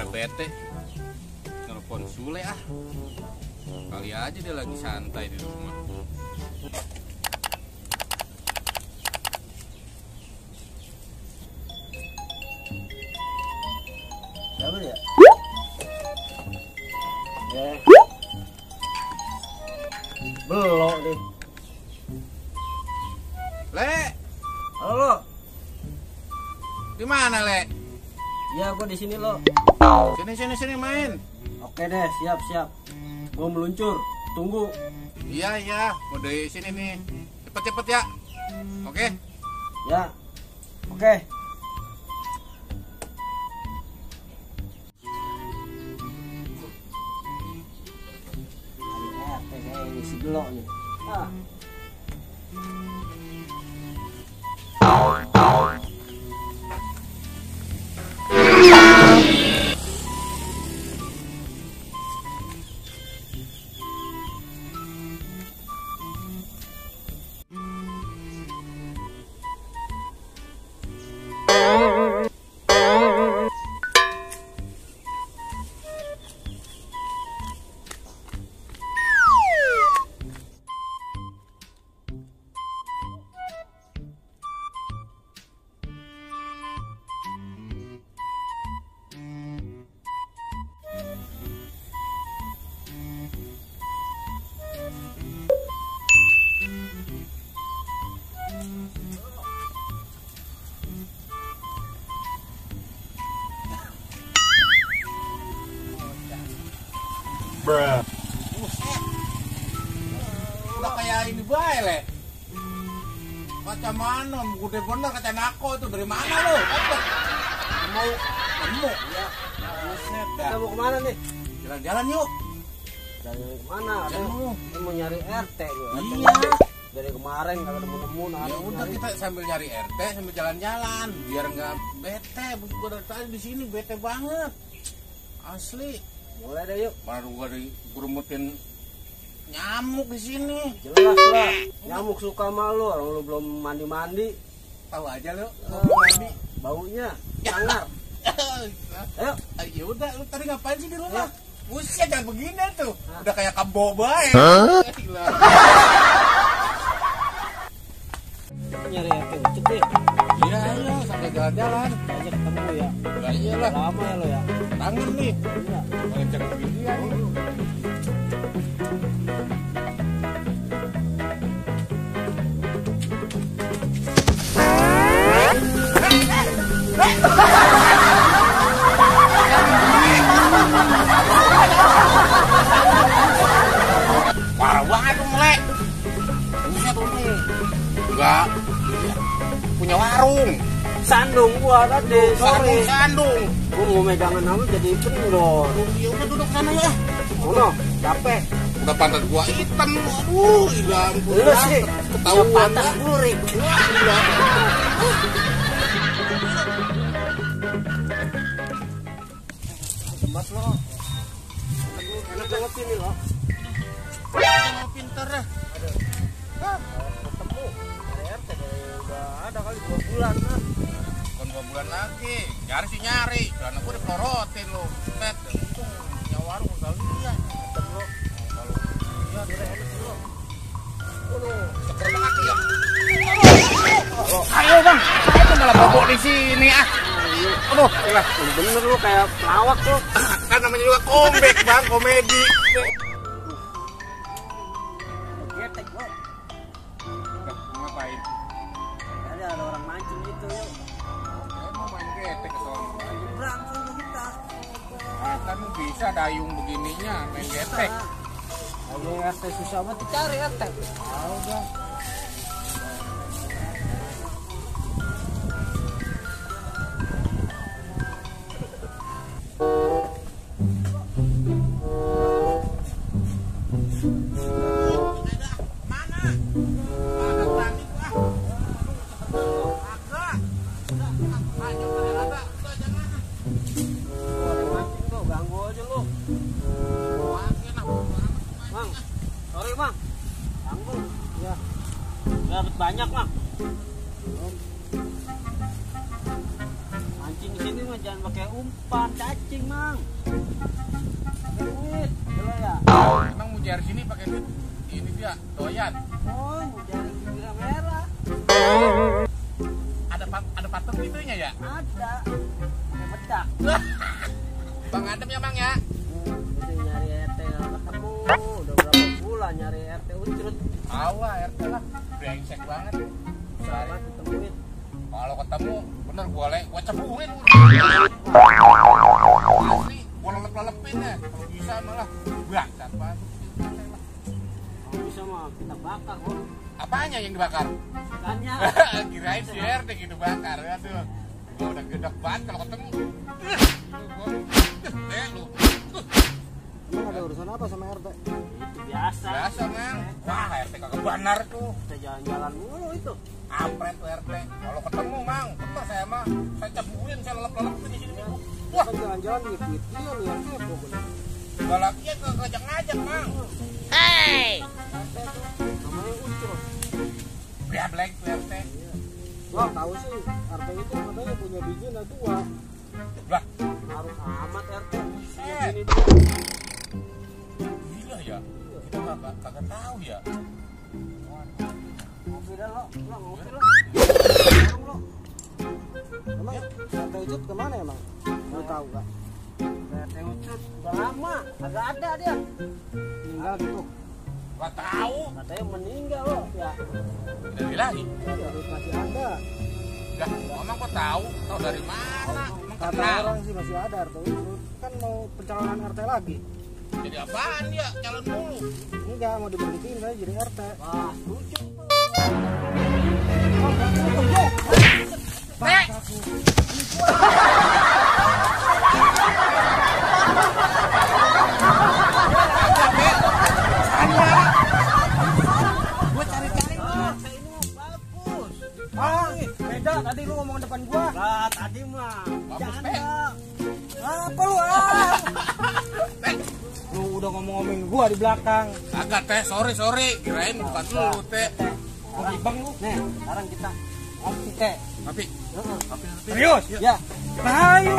Daripada bete telepon Sule ah. Kali aja dia lagi santai di rumah. Siapa ya? Belok deh. Le, Halo lo. di mana Le? Ya gua di sini lo. Sini main. Oke deh, siap. Gua meluncur. Tunggu. Iya, mau dari sini nih. Cepet ya. Oke. Ya. Oke. Ini si Gelok nih. Ah. Bruh. Udah kayak ini bae Le. Kaca mana? Gede bener kaca nako itu, dari mana lo? Mau nemu ya. Buset dah. Kita mau kemana nih? Jalan-jalan yuk. Dari kemana? Kita mau nyari RT gue. Iya. Dari kemarin kalau nemu Ya udah kita sambil nyari RT sambil jalan-jalan biar nggak bete. Gua dari tadi di sini bete banget. Asli. Mulai deh yuk. Baru gua digerumutin nyamuk di sini. Jelas lah. Nyamuk suka sama lu. Orang lu belum mandi-mandi. Tahu aja lu. Mandi. Baunya sangar. Ayo. Ya udah, lu tadi ngapain sih di rumah? Buset, jangan begini tuh. Hah? Udah kayak kebo bae. Gila. Nyari RT ucet deh. Iya, sampai jalan-jalan. Aja ketemu ya. Lah iyalah, Lama ya lo ya. tangan nih. Iya. Ngecek begini ya. Parah banget tuh Melek. Buset tuh nih. Enggak. Punya warung. Sandung gua tadi sore. Sandung. Gua mau megangan nama jadi kendor. Ya udah duduk sana ya. Ono, capek. Udah pantat gua hitam. Aduh, gila. Lu sih Ketahuan patah dah. burik. Gila. Tempat lo. Enak banget ini lo. Oh, pinter dah. Ketemu dari RT udah ada kali 2 bulan lah. Bukan 2 bulan lagi. Nyari sih nyari. Karena gua dipelorotin lo. Pet. Untung punya warung udah lihat. Ketemu. Kalau Ya udah enak lo. seger banget ya. Ayo bang, itu malah bobok di sini ah. Aduh, lah. Bener lo kayak pelawak lo. Kan namanya juga comeback bang, komedi. Getek lo. Ngapain? Ada orang mancing gitu yuk. Emang main getek ke sono. Berangkat sama kita. Kan bisa dayung begininya main getek. Ayo RT susah banget dicari RT. Ah udah. Bang, sorry bang, tanggung ya. mah jangan pakai umpan cacing, Mang. Pakai duit, dulu ya. Emang mau jari sini pakai duit ini dia doyan. Oh, mau cari bibir merah. Ada patung gitunya ya? Ada. Pakai bedak. Bang Adem ya Bang ya. Itu nyari RT nggak ketemu. Udah berapa bulan nyari RT ucrut. Awas RT lah, brengsek banget. Sehari ditemuin. Kalau ketemu bener gua ceburin. Asli, gua lelep-lelepin ya. Kalau bisa malah bangsat banget. Kalau bisa mah kita bakar kok. Apanya yang dibakar? Ikannya. Kirain si RT gitu bakar. Aduh, gua udah gedek banget kalau ketemu. Lu. Emang ada urusan apa sama RT? Itu biasa. Biasa, Mang. Wah, RT kagak benar tuh. Kita jalan-jalan mulu itu. Ampret tuh RT. Kalau ketemu, Mang, bener saya mah. Saya ceburin, saya lelep-lelepin di sini. Wah, Kan jalan-jalan di dia nih yang kepo bener. galaknya ngajak-ngajak, Mang. RT tuh namanya ucrut. Ya, blank tuh RT. Gua tahu sih RT itu katanya punya biji ada 2. Lah, Harus amat RT. Eh. Ini dia. gila ya. Kita kagak tahu ya. Ngopi dah lo ngopi lo. Warung lo. Emang RT ucut kemana emang? Lu tahu gak? RT ucut udah lama, agak ada dia. Tinggal gitu. Gak tahu. Katanya meninggal lo ya. Udah bilahi. Ya, masih ada. Lah, emang kok tahu? Tahu dari mana? Emang Kata kenal. orang sih masih ada RT ucut. Kan mau pencalonan RT lagi. Jadi apaan ya? Calon mulu. Enggak, mau diberhentiin saya jadi RT. Wah, lucu. Nek. Gue cari-cari RT ini mah bagus. Ah, beda tadi lu ngomong depan gua. Lah, tadi mah. Bagus, Jangan. Apa lu? Lu udah ngomong-ngomongin gua di belakang. agak teh, sorry. Kirain bukan lu teh. Mau gibang lu? Nih, sekarang kita ngopi teh. Tapi Heeh. tapi Serius? Ya. Ayo.